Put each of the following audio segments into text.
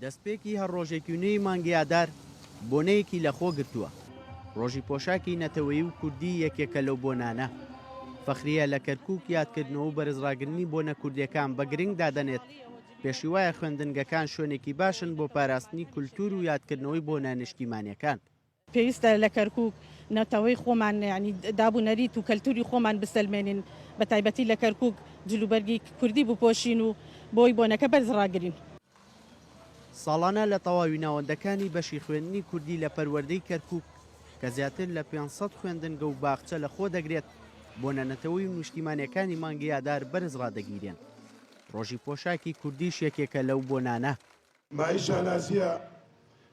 دەستپێکی هەر ڕۆژێکی نوێی مانگی ئادار بۆنەیەکی لەخۆ گرتووە، ڕۆژی پۆشاکی نەتەوەیی و کوردی یەکێکە لەو بۆنانە. فەخریە لە کەرکووک یادکردنەوە و بەرزڕاگرنی بۆنە کوردییەکان بە گرنگ دادەنێت، پێشیوایە خوێندنگەکان شوێنێکی باشن بۆ پاراستنی کولتوور و یادکردنەوەی بۆنە نیشتیمانییەکان. پێویستە لە کەرکوک نەتەوەی خۆمان یانی داب و نەریت و کەلتوری خۆمان بسەلمێنین بە تایبەتی لە کەرکوک جلوبەرگی کوردی بپۆشین و بۆی بۆنەکە بەرز ڕاگرین. ساڵانە لە تەواوی ناوەندەکانی بەشی خوێندنی کوردی لە پەروەردەی کەرکوک کە زیاتر لە 500 خوێندنگە و باخچە لە خۆ دەگرێت، بۆنە نەتەوەی و نیشتیمانیەکانی مانگی ئادار بەرز ڕادەگیرێن. ڕۆژی پۆشاکی کوردیش یەکێکە لەو بۆنانە. مایەی شانازییە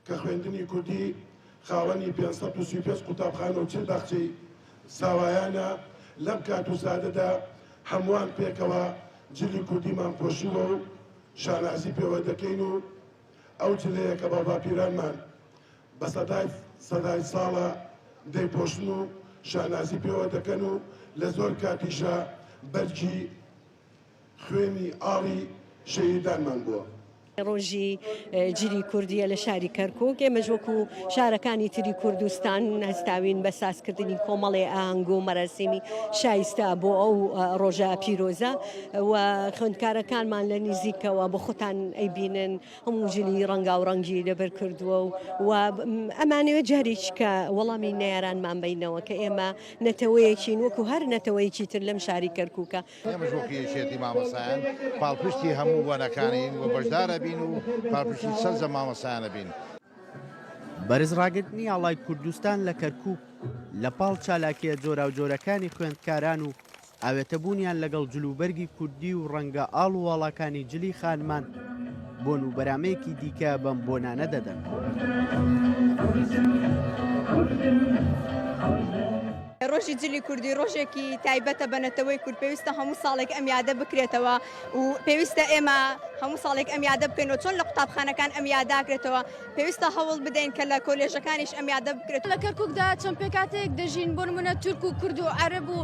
کە خوێندنی کوردی خاوەنی 535 قوتابخانە و 40 باخچەی ساوایانە، لەم کات و ساتەدا هەمووان پێکەوە جلی کوردیمان پۆشیوە و شانازی پێوە دەکەین و ئەو جلەیە کە باوباپیرانمان بە سەدای سەدای ساڵە دەیپۆشن و شانازی پێوە دەکەن و لە زۆر کاتیشا بەرگی خوێنی ئاڵی شەهیدانمان بووە. ڕۆژی جلی کوردیە لە شاری کەرکوک، ئێمەش وەکو شارەکانی تری کوردستان هەستاوین بە سازکردنی کۆمەڵێ ئاهەنگ و مەراسیمی شایستە بۆ ئەو ڕۆژە پیرۆزە و خوێندکارەکانمان لە نزیکەوە بۆ خۆتان ئەیبینن هەموو جلی ڕەنگاوڕەنگی لەبەر کردووە و ئەمانەوێت جارێکیکە وەڵامی نەیارانمان بینەوە کە ئێمە نەتەوەیەکین وەکو هەر نەتەوەیەکی تر لەم شاری کەرکوکە. ئێمەش وەکو یەکێتی مامۆستایان پاڵپشتی هەموو بۆنەکانین و بەشدارەبین و پاڵپشتی سەرجەم مامۆستایان ئەبین. بەرز ڕاگرتنی ئاڵای کوردستان لە کەرکووک لە پاڵ چالاکییە جۆراوجۆرەکانی خوێندکاران و ئاوێتەبوونیان لەگەڵ جلوبەرگی کوردی و ڕەنگە ئاڵ و واڵاکانی جلی خانمان، بۆن و بەرامەیەکی دیکە بەم بۆنانە دەدەن. ڕۆژی جلی کوردی ڕۆژێکی تایبەتە بە نەتەوەی کورد، پێویستە هەموو ساڵێک ئەم یادە بکرێتەوە و پێویستە ئێمە هەموو ساڵێک ئەم یادە بکەینەوە، چۆن لە قوتابخانەکان ئەم یاداکرێتەوە پێویستە هەوڵ بدەین کە لە کۆلێژەکانیش ئەم یادە بکرێت. لە کەرکوکدا چەند پێکهاتەیەک دەژین، بۆ نموونە تورک و کورد و عەرەب و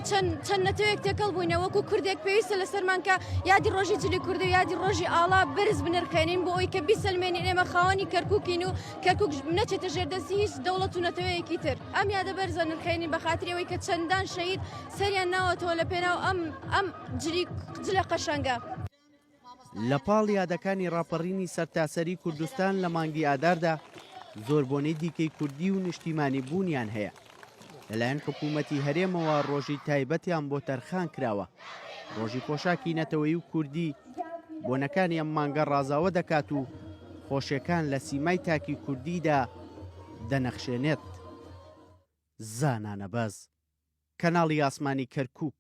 چەند چەند نەتەوەیەک تێکەڵ بووینە، وەکو کوردێک پێویستە لەسەرمان کە یادی ڕۆژی جلی کوردی و یادی ڕۆژی ئاڵا بەرز بنرخێنین بۆ ئەوەی کە بیسەلمێنین ئێمە خاوەنی کەرکوکین و کەرکوک نەچێتە ژێر دەستی هیچ دەوڵەت و نەتەوەیەکی تر. ئەم یادە بەرزە نرخێنین بە خاتری ئەوەی کە چەندان شەهید سەریان ناوەتەوە لە پێناو ئەم ئەم جلی جلە قەشەنگە. لە پاڵ یادەکانی ڕاپەڕینی سەرتاسەری کوردستان لە مانگی ئاداردا، زۆر بۆنەی دیکەی کوردی و نیشتیمانی بوونیان هەیە. لەلایەن حکوومەتی هەرێمەوە ڕۆژی تایبەتیان بۆ تەرخان کراوە. ڕۆژی پۆشاکی نەتەوەیی و کوردی بۆنەکانی ئەم مانگە ڕازاوە دەکات و خۆشیەکان لە سیمای تاکی کوردیدا دەنەخشێنێت. زانا نەبەز، کەناڵی ئاسمانی کەرکووک.